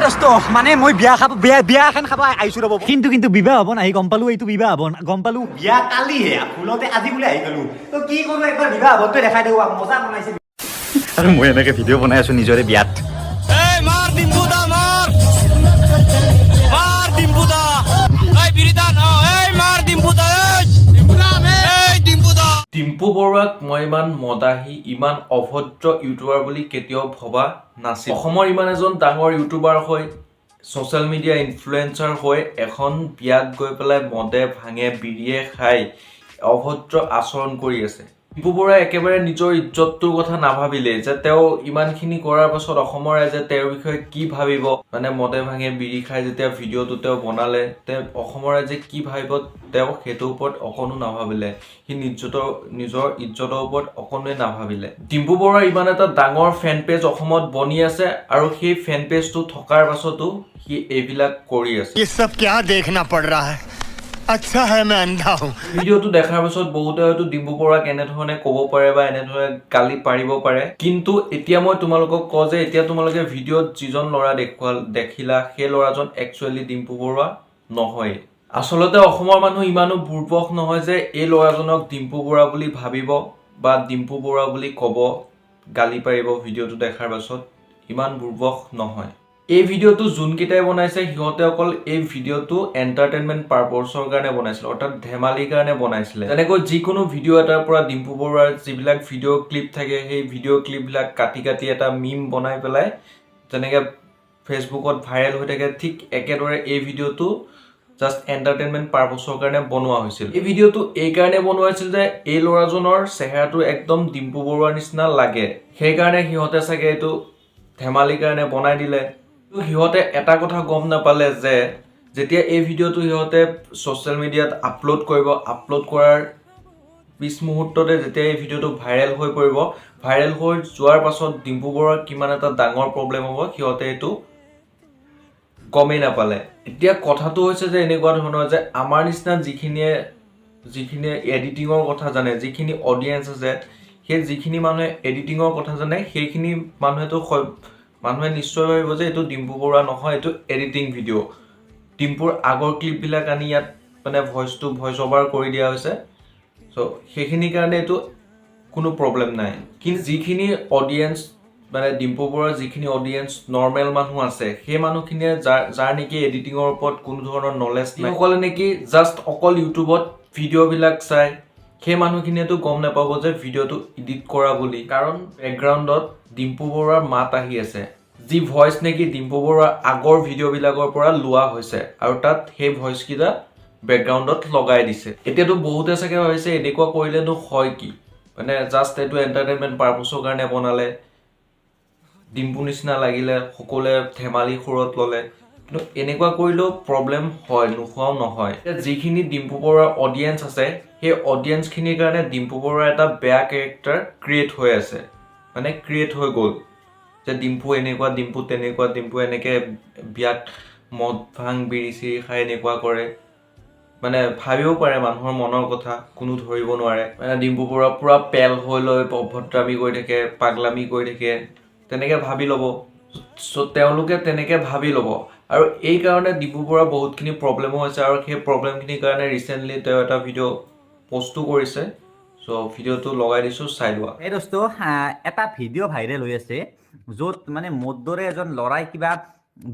দোস্ত, মানে মই বিয়া খাব বিয়া বিয়া এখন খাব আহিছো ৰ'ব। কিন্তু বিবাহ ভৱন আহি গম পালো, এইটো বিবাহ ভৱন গম পালো। বিয়া কালিহে, ভুলতে আজি বোলে আহি গলো। তো কি কৰো, একবাৰ বিবাহ ভৱনটো দেখাই দিওঁ, মজা বনাইছে। আৰু মই এনেকে ভিডিঅ' বনাই আছো নিজৰে বিয়াত। এই মাৰ ডিম্পুদা, মাৰ মাৰ ডিম্পুদা, এই বিৰিদান, এই মাৰ ডিম্পুদা, এই ডিম্পুদা, এই ডিম্পুদা। ডিম্পু বৰুৱাক মই ইমান মদাহী, ইমান অভদ্ৰ ইউটিউবাৰ বুলি কেতিয়াও ভবা নাছিল। অসমৰ ইমান এজন ডাঙৰ ইউটিউবাৰ হৈ, ছ'চিয়েল মিডিয়া ইনফ্লুৱেঞ্চাৰ হৈ এখন বিয়াত গৈ পেলাই মদে ভাঙে বিৰিয়ে খাই অভদ্ৰ আচৰণ কৰি আছে। ডিম্পু বৰুৱাই একেবাৰে নিজৰ ইজ্জতটোৰ কথা নাভাবিলে যে তেওঁ ইমানখিনি কৰাৰ পাছত অসমৰ ৰাইজে তেওঁৰ বিষয়ে কি ভাবিব। মানে মদে ভাঙে বিৰি খাই যেতিয়া ভিডিঅ'টো তেওঁ বনালে, তেওঁ অসমৰ ৰাইজে কি ভাবিব তেওঁ সেইটোৰ ওপৰত অকণো নাভাবিলে। সি নিজৰ ইজ্জতৰ ওপৰত অকণোৱে নাভাবিলে। ডিম্পু বৰুৱাৰ ইমান এটা ডাঙৰ ফেন পেজ অসমত বনি আছে আৰু সেই ফেন পেজটো থকাৰ পাছতো সি এইবিলাক কৰি আছে। ये सब क्या देखना पड़ रहा है? अच्छा है मैं अंधा हूँ। ভিডিঅ'টো দেখাৰ পাছত বহুতে হয়তো ডিম্পু বৰুৱাক এনেধৰণে ক'ব পাৰে বা এনেধৰণে গালি পাৰিব পাৰে। কিন্তু এতিয়া মই তোমালোকক কওঁ যে এতিয়া তোমালোকে ভিডিঅ'ত যিজন ল'ৰা দেখুৱা দেখিলা, সেই ল'ৰাজন একচুৱেলি ডিম্পু বৰুৱা নহয়। আচলতে অসমৰ মানুহ ইমানো বুৰ্বক নহয় যে এই ল'ৰাজনক ডিম্পু বৰুৱা বুলি ভাবিব বা ডিম্পু বৰুৱা বুলি ক'ব, গালি পাৰিব ভিডিঅ'টো দেখাৰ পাছত। ইমান বুৰ্বক নহয়। এই ভিডিঅ'টো যোনকেইটাই বনাইছে, সিহঁতে অকল এই ভিডিঅ'টো এণ্টাৰটেইনমেণ্ট পাৰ্পছৰ কাৰণে বনাইছিলে, অৰ্থাৎ ধেমালিৰ কাৰণে বনাইছিলে। যেনেকৈ যিকোনো ভিডিঅ' এটাৰ পৰা ডিম্পু বৰুৱাৰ যিবিলাক ভিডিঅ' ক্লিপ থাকে, সেই ভিডিঅ' ক্লিপবিলাক কাটি কাটি এটা মিম বনাই পেলাই যেনেকৈ ফেচবুকত ভাইৰেল হৈ থাকে, ঠিক একেদৰে এই ভিডিঅ'টো জাষ্ট এণ্টাৰটেইনমেণ্ট পাৰ্পছৰ কাৰণে বনোৱা হৈছিল। এই ভিডিঅ'টো এইকাৰণে বনোৱা হৈছিল যে এই ল'ৰাজনৰ চেহেৰাটো একদম ডিম্পু বৰুৱাৰ নিচিনা লাগে। সেইকাৰণে সিহঁতে চাগে এইটো ধেমালিৰ কাৰণে বনাই দিলে। কিন্তু সিহঁতে এটা কথা গম নাপালে যে যেতিয়া এই ভিডিঅ'টো সিহঁতে ছ'চিয়েল মিডিয়াত আপলোড কৰিব, আপলোড কৰাৰ পিছ মুহূৰ্ততে যেতিয়া এই ভিডিঅ'টো ভাইৰেল হৈ পৰিব, ভাইৰেল হৈ যোৱাৰ পাছত ডিম্পু বৰুৱাৰ কিমান এটা ডাঙৰ প্ৰব্লেম হ'ব, সিহঁতে এইটো গমেই নাপালে। এতিয়া কথাটো হৈছে যে এনেকুৱা ধৰণৰ যে আমাৰ নিচিনা যিখিনিয়ে যিখিনিয়ে এডিটিঙৰ কথা জানে, যিখিনি অডিয়েঞ্চ আছে, সেই যিখিনি মানুহে এডিটিঙৰ কথা জানে, সেইখিনি মানুহেতো মানুহে নিশ্চয় ভাবিব যে এইটো ডিম্পু বৰুৱা নহয়, এইটো এডিটিং ভিডিঅ'। ডিম্পুৰ আগৰ ক্লিপবিলাক আনি ইয়াত মানে ভইচটো ভইচ অভাৰ কৰি দিয়া হৈছে। চ' সেইখিনিৰ কাৰণে এইটো কোনো প্ৰব্লেম নাই। কিন্তু যিখিনি অডিয়েঞ্চ, মানে ডিম্পু বৰুৱাৰ যিখিনি অডিয়েঞ্চ নৰ্মেল মানুহ আছে, সেই মানুহখিনিয়ে যাৰ যাৰ নেকি এডিটিঙৰ ওপৰত কোনো ধৰণৰ নলেজ নাই, যিসকলে নেকি জাষ্ট অকল ইউটিউবত ভিডিঅ'বিলাক চায়, সেই মানুহখিনিয়েতো গম নাপাব যে ভিডিঅ'টো এডিট কৰা বুলি। কাৰণ বেকগ্ৰাউণ্ডত ডিম্পু বৰুৱাৰ মাত আহি আছে, যি ভইচ নেকি ডিম্পু বৰুৱাৰ আগৰ ভিডিঅ'বিলাকৰ পৰা লোৱা হৈছে আৰু তাত সেই ভইচকেইটা বেকগ্ৰাউণ্ডত লগাই দিছে। এতিয়াতো বহুতে চাগে ভাবিছে, এনেকুৱা কৰিলেনো হয় কি, মানে জাষ্ট এইটো এণ্টাৰটেইনমেণ্ট পাৰ্পছৰ কাৰণে বনালে, ডিম্পু নিচিনা লাগিলে, সকলোৱে ধেমালি সুৰত ল'লে। কিন্তু এনেকুৱা কৰিলেও প্ৰব্লেম হয়, নোহোৱাও নহয়। এতিয়া যিখিনি ডিম্পু বৰুৱাৰ অডিয়েঞ্চ আছে, সেই অডিয়েঞ্চখিনিৰ কাৰণে ডিম্পু বৰুৱাৰ এটা বেয়া কেৰেক্টাৰ ক্ৰিয়েট হৈ আছে, মানে ক্ৰিয়েট হৈ গ'ল যে ডিম্পু এনেকুৱা, ডিম্পু তেনেকুৱা, ডিম্পু এনেকে বিয়াত মদ ভাং বিৰি চিৰি খাই এনেকুৱা কৰে। মানে ভাবিব পাৰে, মানুহৰ মনৰ কথা কোনো ধৰিব নোৱাৰে। মানে ডিম্পু বৰুৱা পূৰা পেল হৈ লৈ অভদ্ৰামি কৰি থাকে, পাগলামি কৰি থাকে, তেনেকে ভাবি ল'ব। চ' তেওঁলোকে তেনেকে ভাবি ল'ব আৰু এই কাৰণে ডিম্পু বৰুৱাৰ বহুতখিনি প্ৰব্লেমো হৈছে। আৰু সেই প্ৰব্লেমখিনিৰ কাৰণে ৰিচেণ্টলি তেওঁ এটা ভিডিঅ' পষ্টো কৰিছে। চ' ভিডিঅ'টো লগাই দিছোঁ, চাই লোৱা। এই দোস্ত, এটা ভিডিঅ' ভাইৰেল হৈ আছে, য'ত মানে মোৰ দৰে এজন ল'ৰাই কিবা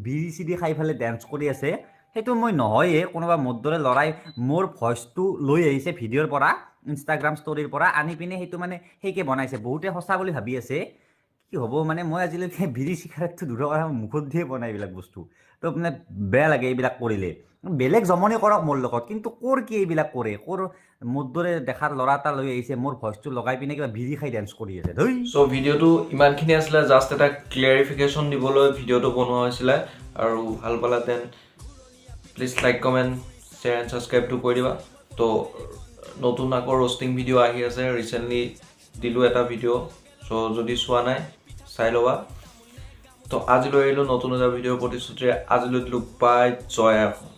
বিৰি চিৰি খাই পেলাই ডেন্স কৰি আছে। সেইটো মই নহয়ে, কোনোবা মোৰ দৰে ল'ৰাই মোৰ ভইচটো লৈ আহিছে ভিডিঅ'ৰ পৰা, ইনষ্টাগ্ৰাম ষ্টৰীৰ পৰা আনি পিনে সেইটো মানে সেইকে বনাইছে। বহুতে সঁচা বুলি ভাবি আছে। কি হ'ব, মানে মই আজিলৈকে বিৰি চিগাৰেটটো দূৰৰ কথা, মুখত দিয়ে বনাই এইবিলাক বস্তু। তো মানে বেয়া লাগে এইবিলাক কৰিলে। বেলেগ জমনি কৰক মোৰ লগত, কিন্তু ক'ৰ কি এইবিলাক কৰে? ক'ৰ মোৰ দৰে দেখাৰ ল'ৰা এটা লৈ আহিছে, মোৰ ভইচটো লগাই পিনে কিবা বিৰি খাই ডেন্স কৰি আছে, ধেই। চ' ভিডিঅ'টো ইমানখিনি আছিলে, জাষ্ট এটা ক্লিয়াৰিফিকেশ্যন দিবলৈ ভিডিঅ'টো বনোৱা হৈছিলে। আৰু ভাল পালা then please like, comment, share and ছাবস্ক্ৰাইবটো কৰি দিবা। তো নতুন আকৌ ৰ'ষ্টিং ভিডিঅ' আহি আছে। ৰিচেণ্টলি দিলোঁ এটা ভিডিঅ', চ' যদি চোৱা নাই চাই ল'বা। তো আজিলৈ এৰিলোঁ, নতুন এটা ভিডিঅ'ৰ প্ৰতিশ্ৰুতিৰে আজিলৈ দিলোঁ। বাই, জয় অসম।